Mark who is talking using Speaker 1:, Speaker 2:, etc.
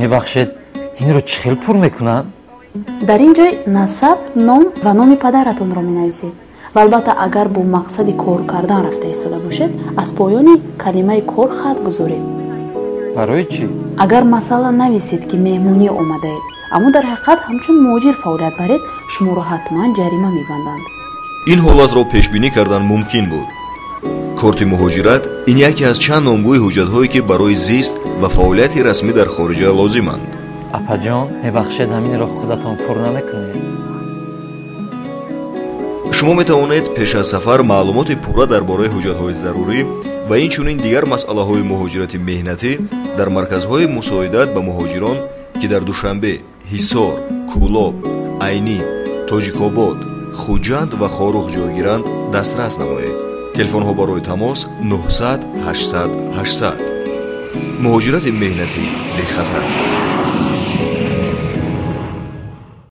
Speaker 1: Мебахшед, инро чӣ хел пур мекунанд?
Speaker 2: Дар ин ҷой насаб, ном ва номи падаратонро менависед ва албатта, агар бо мақсади кор кардан рафта истода бошед, аз поёни калимаи «кор» хат гузоред.
Speaker 1: Барои чӣ?
Speaker 2: Агар, масалан, нависед, ки меҳмонӣ омадаед, аммо дар ҳақиқат ҳамчун муҳоҷир фаъолият баред, шуморо ҳатман ҷарима мебанданд.
Speaker 3: Ин ҳолатро пешбинӣ кардан мумкин буд. Корти муҳоҷират ин яке аз чанд номгӯи ҳуҷҷатҳое, ки барои зист ва фаъолияти расмӣ дар хориҷа лозиманд.
Speaker 1: Апаҷон, мебахшед, ҳаминро худатон пур намекунед?
Speaker 3: Шумо метавонед пеш аз сафар маълумоти пурра дар бораи ҳуҷҷатҳои зарурӣ ва инчунин дигар масъалаҳои муҳоҷирати меҳнатӣ дар марказҳои мусоидат ба муҳоҷирон, ки дар Душанбе, Ҳисор, Кӯлоб, Айнӣ, Тоҷикобод, Хуҷанд ва Хоруғ ҷойгиранд, дастрас намоед. Телефонҳо барои тамос: 900 800 800. Муҳоҷирати меҳнатӣ бехатар.